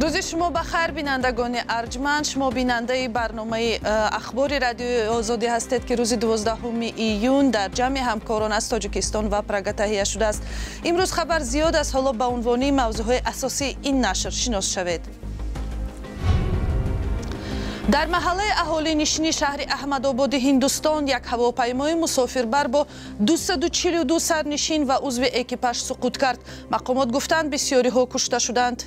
Рӯзи шумо ба хайр, бинандагони арҷманд. Шумо бинандаи барномаи ахбори радиои Озодӣ ҳастед, ки рӯзи 12 июн дар ҷамъи ҳамкорон аз Тоҷикистон ва Прага таҳия шудааст. Имрӯз хабар зиёд аст. Ҳоло ба унвони мавзӯъҳои асосии ин нашр шинос шавед. Дар маҳаллаи аҳолинишини шаҳри Аҳмадободи Ҳиндустон як ҳавопаймои мусофирбар бо 242 сарнишин ва узви экипаж суқут кард. Мақомот гуфтанд, бисёриҳо кушта шуданд.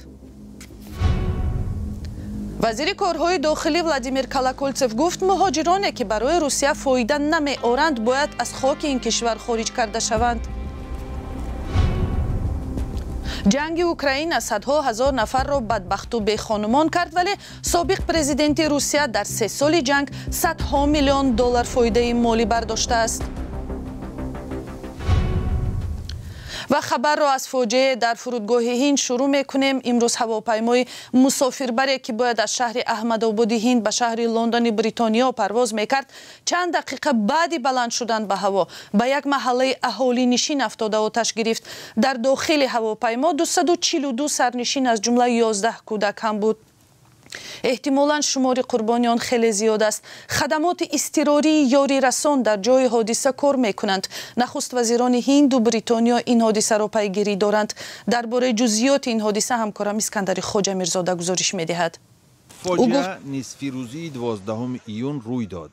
Вазири корҳои дохилӣ Владимир Колоколтсев гуфт, муҳоҷироне, ки барои Русия фоида намеоранд, бояд аз хоки ин кишвар хориҷ карда шаванд. Ҷанги Украина садҳо ҳазор нафарро бадбахту бехонумон кард, вале собиқ президенти Русия дар 3 соли ҷанг садҳо миллион доллар фоидаи молӣ бардоштааст. Ва хабарро аз фоҷиа дар фурудгоҳи Ҳинд шурӯъ мекунем. Имрӯз ҳавопаймои мусофирбаре, ки бояд аз шаҳри Аҳмадободи Ҳинд ба шаҳри Лондони Бритониё парвоз мекард, чанд дақиқа баъди баланд шудан ба ҳаво ба як маҳаллаи аҳолинишин афтода оташ гирифт. Дар дохили ҳавопаймо 242 сарнишин, аз ҷумла 11 кӯдак ҳам буд. Эҳтимолан шумори қурбониён хеле зиёд аст. Хадамоти изтирории ёрирасон дар ҷои ҳодиса кор мекунанд. Нахуст вазирони Ҳинду Бритониё ин ҳодисаро пайгирӣ доранд. Дар бораи ҷузъиёти ин ҳодиса ҳамкорам Искандари Хоҷамирзода гузориш медиҳад. Фоҷиа нисфирӯзии 12 июн рӯй дод.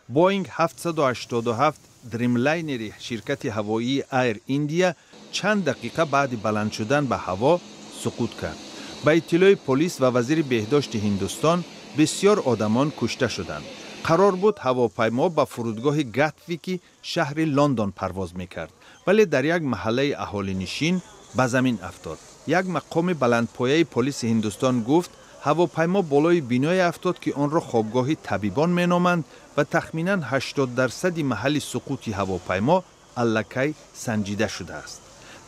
Боинг 787 Дримлайнери ширкати ҳавоии Air India чанд дақиқа баъди баланд шудан ба ҳаво суқут кард. Ба иттилои полис ва вазири беҳдошти Ҳиндустон, бисёр одамон кушта шуданд. Қарор буд ҳавопаймо ба фурудгоҳи Гатвики шаҳри Лондон парвоз мекард, вале дар як маҳаллаи аҳолинишин ба замин афтод. Як мақоми баландпояи полиси Ҳиндустон гуфт, ҳавопаймо болои биное афтод, ки онро хобгоҳи табибон меноманд ва тахминан 80% маҳалли суқути ҳавопаймо аллакай санҷида шудааст.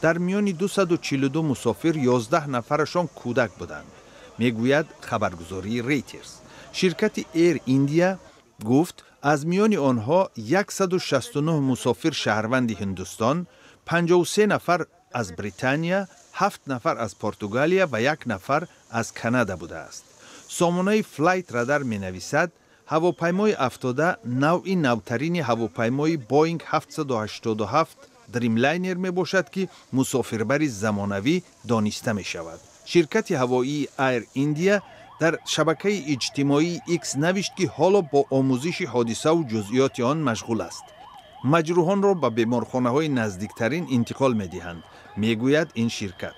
Дар миёни 242 мусофир 11 нафарашон кӯдак буданд, мегӯяд хабаргузории Рейтерс. Ширкати Air India гуфт, аз миёни онҳо 169 мусофир шаҳрванди Ҳиндустон, 53 нафар аз Британия, 7 нафар аз Португалия ва 1 нафар аз Канада будааст. Сомонаи Flight Radar менависад, ҳавопаймои афтода навъи навтарини ҳавопаймои Boeing 787 Дримлайнер мебошад, ки мусофирбари замонавӣ дониста мешавад. Ширкати ҳавоии Air India дар шабакаи иҷтимоии X навишт, ки ҳоло бо омӯзиши ҳодисаву ҷузъиёти он машғул аст. Маҷрӯҳонро ба беморхонаҳои наздиктарин интиқол медиҳанд, мегӯяд ин ширкат.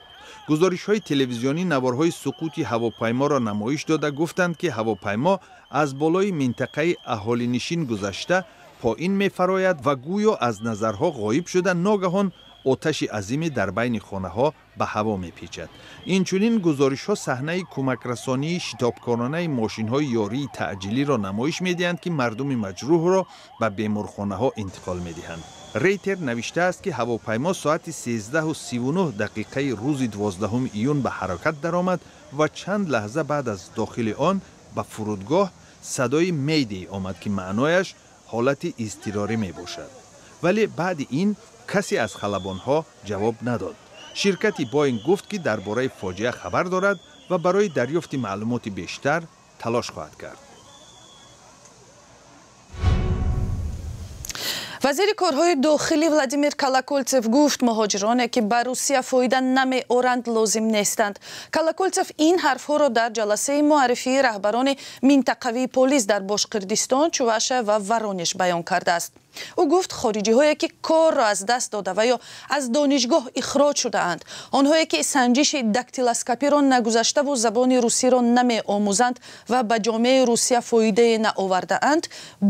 Гузоришҳои телевизионӣ наворҳои суқути ҳавопайморо намоиш дода гуфтанд, ки ҳавопаймо аз болои минтақаи аҳолинишин гузашта поин мефарояд ва гӯё аз назарҳо ғоиб шуда ногаҳон оташи азиме дар байни хонаҳо ба ҳаво мепечад. Инчунин гузоришҳо саҳнаи кӯмакрасонии шитобкоронаи мошинҳои ёрии таъҷилиро намоиш медиҳанд, ки мардуми маҷрӯҳро ба беморхонаҳо интиқол медиҳанд. Рейтер навиштааст, ки ҳавопаймо соати 13:39 дақиқаи рӯзи 12 июн ба ҳаракат даромад ва чанд лаҳза баъд аз дохили он ба фурудгоҳ садои Mayday омад, ки маънояш ҳолати изтирорӣ мебошад. Вале баъди ин касе аз халабонҳо ҷавоб надод. Ширкати Боинг гуфт, ки дар бораи фоҷиа хабар дорад ва барои дарёфти маълумоти бештар талош хоҳад кард. Вазири корҳои дохилӣ Владимир Колоколтсев гуфт, муҳоҷироне, ки ба Русия фоида намеоранд, лозим нестанд. Колоколтсев ин ҳарфҳоро дар ҷаласаи муаррифии раҳбарони минтақавии полис дар Бошқирдистон, Чуваша ва Воронеж баён кардааст. Ӯ гуфт, хориҷиҳое, ки корро аз даст дода ва ё аз донишгоҳ ихроҷ шудаанд, онҳое, ки санҷиши дактилоскопиро нагузаштаву забони русиро намеомӯзанд ва ба ҷомеаи Русия фоидае наовардаанд,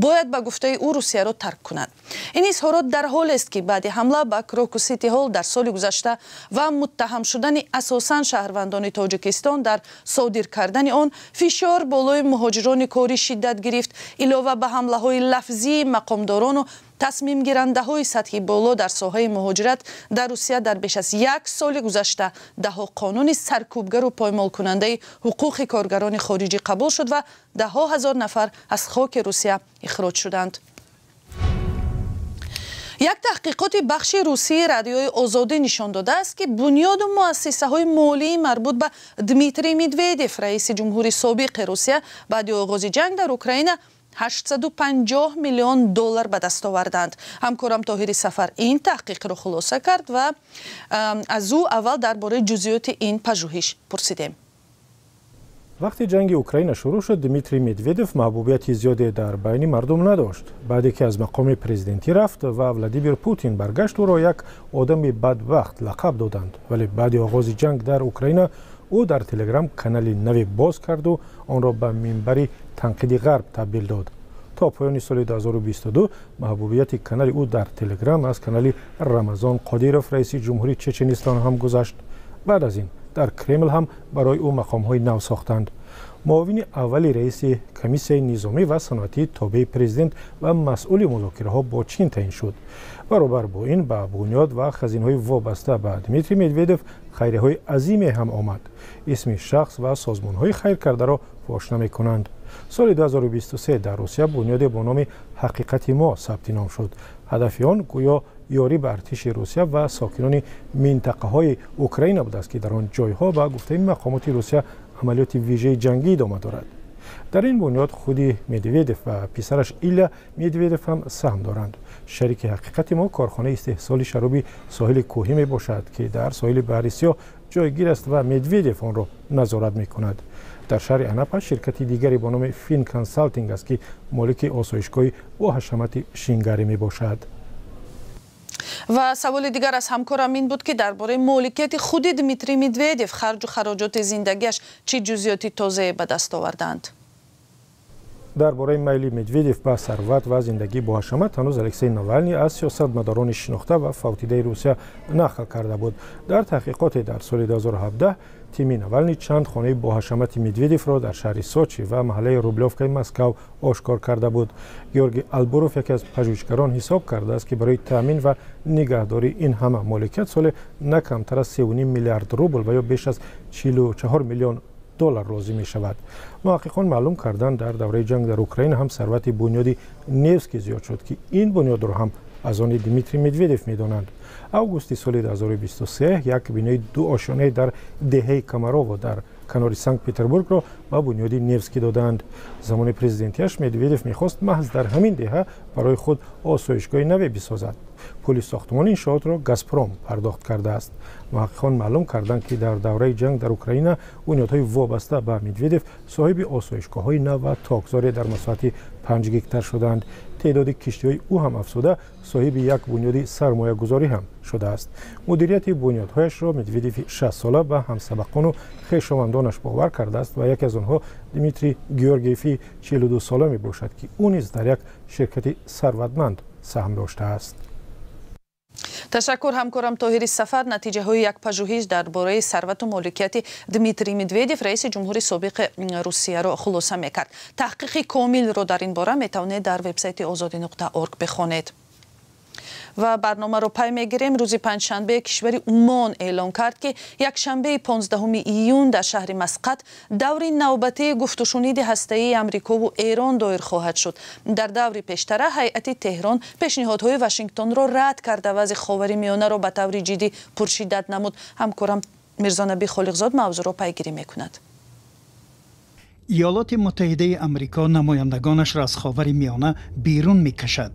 бояд ба гуфтаи ӯ Русияро тарк кунанд. Ин изҳорот дар ҳолест, ки баъди ҳамла ба Крокус Сити Ҳол дар соли гузашта ва муттаҳам шудани асосан шаҳрвандони Тоҷикистон дар содир кардани он, фишор болои муҳоҷирони корӣ шиддат гирифт. Илова ба ҳамлаҳои лафзии мақомдорону тасмимгирандаҳои сатҳи боло дар соҳаи муҳоҷират дар Русия дар беш аз як соли гузашта даҳҳо қонуни саркӯбгару поймолкунандаи ҳуқуқи коргарони хориҷӣ қабул шуд ва даҳҳо ҳазор нафар аз хоки Русия ихроҷ шуданд. Як таҳқиқоти бахши русии Радиои Озодӣ нишон додааст, ки бунёду муассисаҳои молии марбут ба Дмитрий Медведев, раиси ҷумҳури собиқи Русия, баъди оғози ҷанг дар Украина 850 миллион доллар ба даст оварданд. Ҳамкорам Тоҳири Сафар ин таҳқиқро хулоса кард ва аз ӯ аввал дар бораи ҷузъиёти ин пажӯҳиш пурсидем. Вақте ҷанги Украина шурӯъ шуд, Дмитрий Медведев маҳбубияти зиёде дар байни мардум надошт. Баъде ки аз мақоми президентӣ рафт ва Владимир Путин баргашт, ӯро як одами бадбахт лақаб доданд. Вале баъди оғози ҷанг дар Украина ӯ дар Телеграм канали наве боз карду онро ба минбари танқиди Ғарб табдил дод. То поёни соли 2022 маҳбубияти канали ӯ дар Телеграм аз канали Рамазон Қодиров, раиси ҷумҳурии Чеченистон, ҳам гузашт. Баъд аз ин дар Кремл ҳам барои ӯ мақомҳои нав сохтанд: муовини аввали раиси комиссияи низомӣ ва саноатии тобеи президент ва масъули музокираҳо бо Чин таъин шуд. Баробар бо ин ба бунёд ва хазинаҳои вобаста ба Дмитрий Медведев хайрияҳои азиме ҳам омад. Исми шахс ва созмонҳои хайркардаро фош намекунанд. Соли 2023 дар Русия бунёде бо номи «Ҳақиқати мо» сабти ном шуд. Ҳадафи он гӯё ёрӣ ба артиши Русия ва сокинони минтақаҳои Украина будааст, ки дар он ҷойҳо, ба гуфтаи мақомоти Русия, амалиёти вижаи ҷангӣ идома дорад. Дар ин бунёд худи Медведев ва писараш Илья Медведев ҳам саҳм доранд. Шарики «Ҳақиқати мо» корхонаи истеҳсоли шароби «Соҳили кӯҳӣ» мебошад, ки дар соҳили Баҳри Сиёҳ ҷойгир аст ва Медведев онро назорат мекунад. Дар шаҳри Анапа ширкати дигаре бо номи «Фин Консалтинг» аст, ки молики осоишгоҳи бо ҳашамати Шингари мебошад. Ва саволи дигар аз ҳамкорам ин буд, ки дар бораи моликияти худи Дмитрий Медведев, харҷу хароҷоти зиндагиаш чӣ ҷузъиёти тозае ба даст оварданд? Дар бораи майли Медведев ба сарват ва зиндагӣ бо ҳашамат ҳанӯз Алексей Навални, аз сиёсатмадорони шинохта ва фавтидаи Русия, нақл карда буд. Дар таҳқиқоте дар соли 2017 тими Навални чанд хонаи боҳашамати Медведевро дар шаҳри Сочи ва маҳаллаи Рублёвкаи Москав ошкор карда буд. Георгий Албуров, яке аз пажӯҳишгарон, ҳисоб кардааст, ки барои таъмин ва нигаҳдории ин ҳама моликият соле на камтар аз 3,5 миллиард рубл ва ё беш аз 44 миллион доллар лозим мешавад. Муҳаққиқон маълум карданд, дар давраи ҷанг дар Украина ҳам сарвати бунёди Невский зиёд шуд, ки ин бунёдро ҳам аз они Дмитрий Медведев медонанд. Августи соли 2023 як бинои дуошёнаи дар деҳаи Комарово дар канори Санкт Петербургро ба бунёди Невский доданд. Замони президентиаш Медведев мехост маҳз дар ҳамин деҳа барои худ осоишгоҳи наве бисозад. Пули сохтмони иншоотро «Газпром» пардохт кардааст. Муҳаққиқон маълум карданд, ки дар давраи ҷанг дар Украина бунёдҳои вобаста ба Медведев соҳиби осоишгоҳҳои нав ва токзоре дар масоҳати 5 гектар шуданд. Теъдоди киштиҳои ӯ ҳам афзуда, соҳиби як бунёди сармоягузорӣ ҳам шудааст. Мудирияти бунёдҳояшро Медведеви 60сола ба ҳамсабақону хешовандонаш бовар кардааст ва яке аз онҳо Дмитрий Георгиеви 42сола мебошад, ки ӯ низ дар як ширкати сарватманд саҳм доштааст. Ташаккур. Ҳамкорам Тоҳири Сафар натиҷаҳои як пажӯҳиш дар бораи сарвату моликияти Дмитрий Медведев, раиси ҷумҳури собиқи Русияро, хулоса мекард. Таҳқиқи комилро дар ин бора метавонед дар вебсайти озодӣ.орг бихонед. Ва барномаро пай мегирем. Рӯзи панҷшанбе кишвари Умон эълон кард, ки якшанбеи 15 июн дар шаҳри Масқат даври навбатии гуфтушуниди ҳастаии Амрикову Эрон доир хоҳад шуд. Дар даври пештара ҳайати Теҳрон пешниҳодҳои Вашингтонро рад карда, вазъи Ховари Миёнаро ба таври ҷиддӣ пуршиддат намуд. Ҳамкорам Мирзонаби Холиқзод мавзӯъро пайгирӣ мекунад. Иёлоти Муттаҳидаи Амрико намояндагонашро аз Ховари Миёна берун мекашад.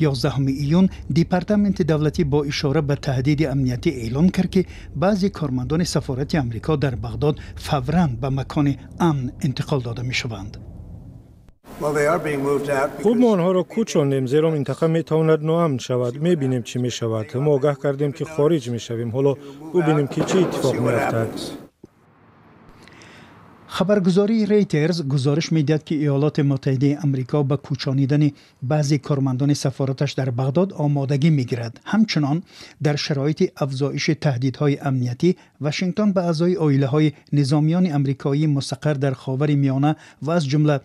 11 июн Департаменти давлатӣ бо ишора ба таҳдиди амниятӣ эълон кард, ки баъзе кормандони сафорати Амрико дар Бағдод фавран ба макони амн интиқол дода мешаванд. Хуб, мо онҳоро кӯчондем, зеро минтақа метавонад ноамн шавад. Мебинем, чӣ мешавад. Мо огаҳ кардем, ки хориҷ мешавем. Ҳоло бубинем, ки чӣ иттифоқ меафтад. Хабаргузории Рейтерз гузориш медиҳад, ки Иёлоти Муттаҳидаи Амрико ба кӯчонидани баъзе кормандони сафораташ дар Бағдод омодагӣ мегирад. Ҳамчунон дар шароити афзоиши таҳдидҳои амниятӣ Вашингтон ба аъзои оилаҳои низомиёни амрикоӣ мустақар дар Ховари Миёна ва аз ҷумла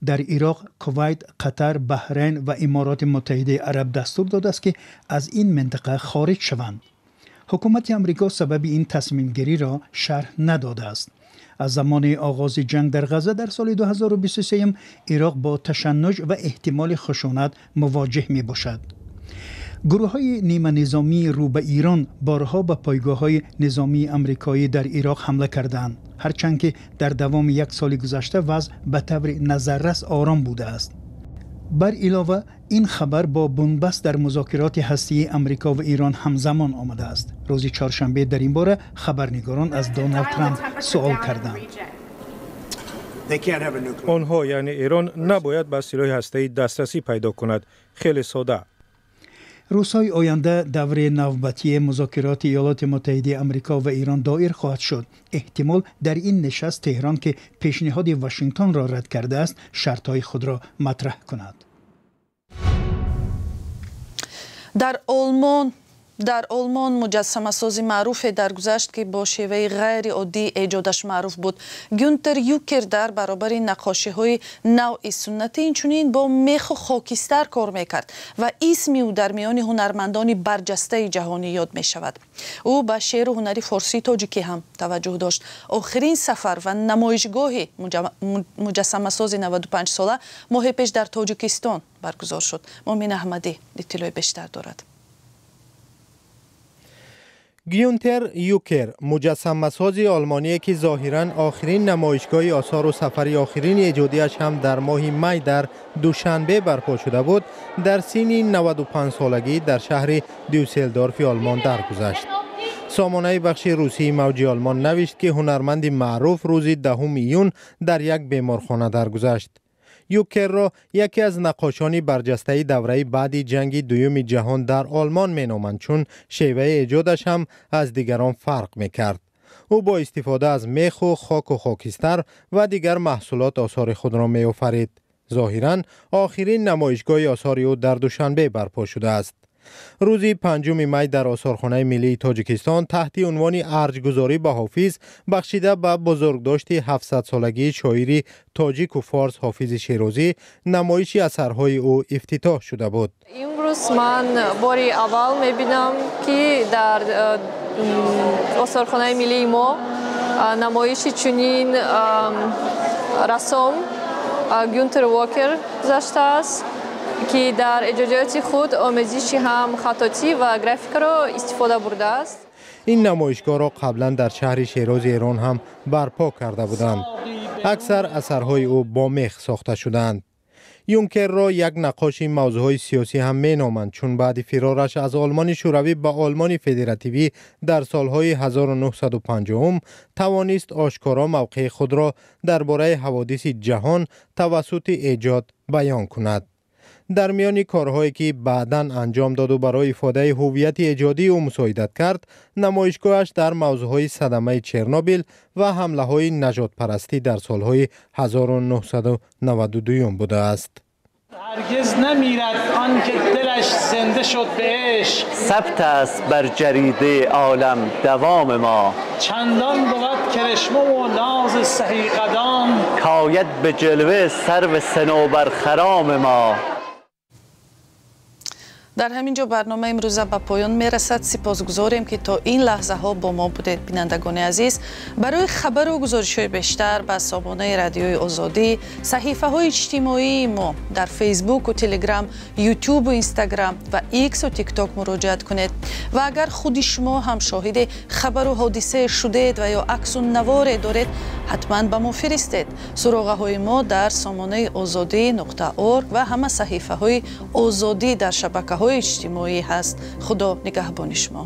дар Ироқ, Кувайт, Қатар, Баҳрайн ва Имороти Муттаҳидаи Араб дастур додааст, ки аз ин минтақа хориҷ шаванд. Ҳукумати Амрико сабаби ин тасмимгириро шарҳ надодааст. Аз замони оғози ҷанг дар Ғазза дар соли 2023 Ироқ бо ташаннуҷ ва эҳтимоли хушунат мувоҷиҳ мебошад. Гурӯҳҳои ниманизомии рӯ ба Эрон борҳо ба пойгоҳҳои низомии амрикоӣ дар Ироқ ҳамла кардаанд, ҳарчанд ки дар давоми як соли гузашта вазъ ба таври назаррас ором будааст. Бар илова, ин хабар бо бунбаст дар музокироти ҳастаии Амрико ва Эрон ҳамзамон омадааст. Рӯзи чоршанбе дар ин бора хабарнигорон аз Доналд Трамп суол карданд. Онҳо, яъне Эрон, набояд ба силоҳи ҳастаӣ дастрасӣ пайдо кунад. Хеле сода. Рӯзҳои оянда даври навбатии музокироти Иёлоти Муттаҳидаи Амрико ва Эрон доир хоҳад шуд. Эҳтимол, дар ин нишаст Теҳрон, ки пешниҳоди Вашингтонро рад кардааст, шартҳои худро матраҳ кунад. Дар Олмон муҷассамасози маъруфе даргузашт, ки бо шеваи ғайриоддии эҷодаш маъруф буд. Гюнтер Юкер дар баробари наққошиҳои навъи суннатӣ инчунин бо меху хокистар кор мекард ва исми ӯ дар миёни ҳунармандони барҷастаи ҷаҳонӣ ёд мешавад. Ӯ ба шеъру ҳунари форсии тоҷикӣ ҳам таваҷҷӯҳ дошт. Охирин сафар ва намоишгоҳи муҷассамасози 95 сола моҳе пеш дар Тоҷикистон баргузор шуд. Муъмин Аҳмадӣ иттилои бештар дорад. Гюнтер Юкер, муҷассамасози олмоние, ки зоҳиран охирин намоишгоҳи осору сафари охирини эҷодиаш ҳам дар моҳи май дар Душанбе барпо шуда буд, дар синни 95-солагӣ дар шаҳри Дюсселдорфи Олмон даргузашт. Сомонаи бахши русии Мавҷи Олмон навишт, ки ҳунарманди маъруф рӯзи 10 июн дар як беморхона даргузашт. Юкерро яке аз наққошони барҷастаи давраи баъди ҷанги дуюми ҷаҳон дар Олмон меноманд, чун шеваи эҷодаш ҳам аз дигарон фарқ мекард. Ӯ бо истифода аз меху хоку хокистар ва дигар маҳсулот осори худро меофарид. Зоҳиран, охирин намоишгоҳи осори ӯ дар Душанбе барпо шудааст. Рӯзи 5 май дар Осорхонаи миллии Тоҷикистон таҳти унвони «Арҷгузорӣ ба Ҳофиз», бахшида ба бузургдошти 700-солагии шоири тоҷику форс Ҳофизи Шерозӣ, намоиши асарҳои ӯ ифтитоҳ шуда буд. Имрӯз ман бори аввал мебинам, ки дар Осорхонаи миллии мо намоиши чунин рассом Гюнтер Вокер гузаштааст, ки дар эҷодиёти худ омезиши ҳам хаттотӣ ва графикаро истифода бурдааст. Ин намоишгоҳро қаблан дар шаҳри Шерози Эрон ҳам барпо карда буданд. Аксар асарҳои ӯ бо мех сохта шудаанд. Юнкерро як наққоши мавзӯъҳои сиёсӣ ҳам меноманд, чун баъди фирораш аз Олмони Шӯравӣ ба Олмони Федеративӣ дар солҳои 1950 тавонист ошкоро мавқеи худро дар бораи ҳаводиси ҷаҳон тавассути эҷод баён кунад. Дар миёни корҳое, ки баъдан анҷом доду барои ифодаи ҳуввияти эҷодии ӯ мусоидат кард, намоишгоҳаш дар мавзӯъҳои садамаи Чернобил ва ҳамлаҳои нажодпарастӣ дар солҳои 1992 будааст. هرگز نمیرد آن که دلش زنده شد به عشق. ثبت است بر جریده عالم دوام ما. چندان بود کرشمه و ناز سهی قدان کاید به جلوه سرو صنوبر خرام ما. Дар ҳамин ҷо барномаи имрӯза ба поён мерасад. Сипосгузорем, ки то ин лаҳзаҳо бо мо будед. Бинандагони азиз, барои хабару гузоришҳои бештар ба сомонаи Радиои Озодӣ, саҳифаҳои иҷтимоии мо дар Фейсбуку Телеграм, Ютубу Инстаграм ва Иксу Тикток муроҷиат кунед. Ва агар худи шумо ҳам шоҳиди хабару ҳодисае шудед ва ё аксу наворе доред, ҳатман ба мо фиристед. Суроғаҳои мо дар сомонаи озодӣ.org ва ҳама саҳифаҳои Озодӣ дар шабакаҳои иҷтимоӣ ҳаст. Худо нигаҳбони шумо.